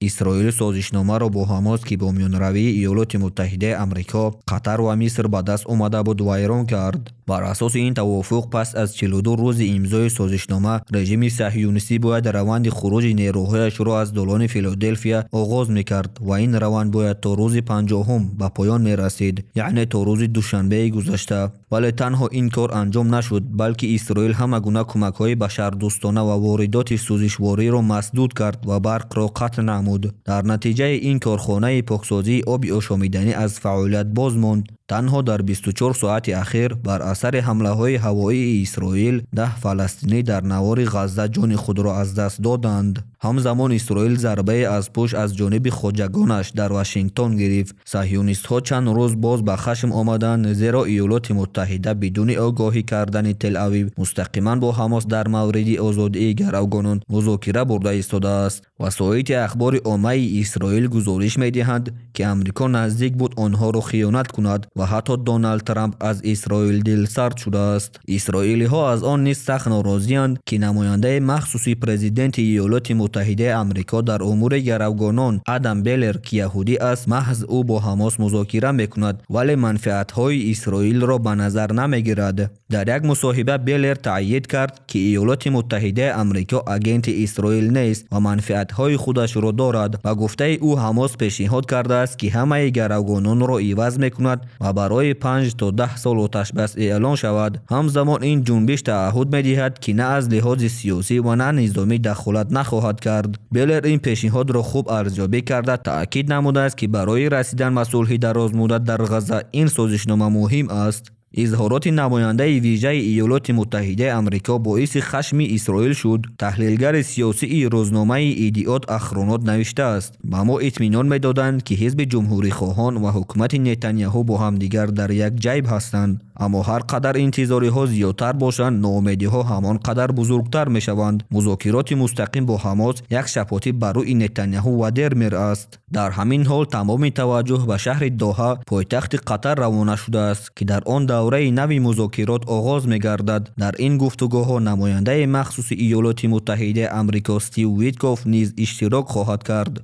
Исроил созишномаро бо Ҳамос, ки бо миёнравии Иёлоти Муттаҳидаи Амрико, Қатар ва Миср ба даст омада буд, вайрон кард. Бар асоси ин тавофуқ, пас аз 42 рӯзи имзои созишнома, режими саҳюнистӣ бояд раванди хуруҷи нерӯҳояшро аз долони Филаделфия оғоз мекард ва ин раванд бояд то рӯзи 50-ум ба поён мерасид, яъне то рӯзи душанбеи гузашта. Вале танҳо ин кор анҷом нашуд, балки Исроил ҳама гуна кӯмакҳои башардӯстона ва воридоти сӯзишвориро масдуд кард ва барқро қатъ намуд. Дар натиҷаи ин корхонаи поксозии оби ошомиданӣ аз фаъолият боз монд. Танҳо дар 24 соати ахир бар асари ҳамлаҳои ҳавоии Исроил 10 фаластинӣ дар навори Ғазза ҷони худро аз даст доданд. Ҳамзамон Исроил зарбае аз пушт аз ҷониби хоҷагонаш дар Вашингтон гирифт. Саҳюнистҳо чанд рӯз боз ба хашм омаданд, зеро Иёлоти Муттаҳида бидуни огоҳӣ кардани Тел-Авив мустақиман бо Ҳамос дар мавриди озодии гаравгонон музокира бурда истодааст. Васоити ахбори оммаи Исроил гузориш медиҳанд, ки Амрико наздик буд онҳоро хиёнат кунад ва ҳатто Доналд Трамп аз Исроил дилсард шудааст. Исроилиҳо аз он низ сахт норозианд, ки намояндаи махсуси президенти Иёлоти Муттаҳидаи Амрико дар умури гаравгонон Адам Беллер, ки яҳудӣ аст, маҳз ӯ бо Ҳамос музокира мекунад, вале манфиатҳои Исроилро ба назар намегирад. Дар як мусоҳиба Беллер таъйид кард, ки Иёлоти Муттаҳидаи Амрико агенти Исроил нест ва манфиатҳои худашро дорад. Ба гуфтаи ӯ, Ҳамос пешниҳод кардааст, ки ҳамаи гаравгононро иваз мекунад ва барои 5 то 10 сол оташбас эълон шавад. Ҳамзамон ин ҷунбиш таъҳуд медиҳад, ки на аз лиҳози сиёсӣ ва на низомӣ дахолат нахоҳад кард. Беллер ин пешниҳодро хуб арзёбӣ карда, таъкид намудааст, ки барои расидан ба сулҳи дарозмуддат дар Ғазза ин созишнома муҳим аст. Изҳороти намояндаи вижаи Иёлоти Муттаҳидаи Амрико боиси хашми Исроил шуд. Таҳлилгари сиёсии рӯзномаи Идиот Ахронот навиштааст: ба мо итминон медоданд, ки ҳизби ҷумҳурихоҳон ва ҳукумати Нетаняҳу бо ҳамдигар дар як ҷайб ҳастанд, аммо ҳар қадар интизориҳо зиёдтар бошанд, ноумедиҳо ҳамон қадар бузургтар мешаванд. Музокироти мустақим бо Ҳамос як шапотӣ бар рӯи Нетаняҳу ва Дермер аст. Дар ҳамин ҳол тамоми таваҷҷӯҳ ба шаҳри Доҳа, пойтахти Қатар, равона шудааст, ки дар он давраи нави музокирот оғоз мегардад. Дар ин гуфтугӯҳо намояндаи махсуси Иёлоти Муттаҳидаи Амрико Стив Витков низ иштирок хоҳад кард.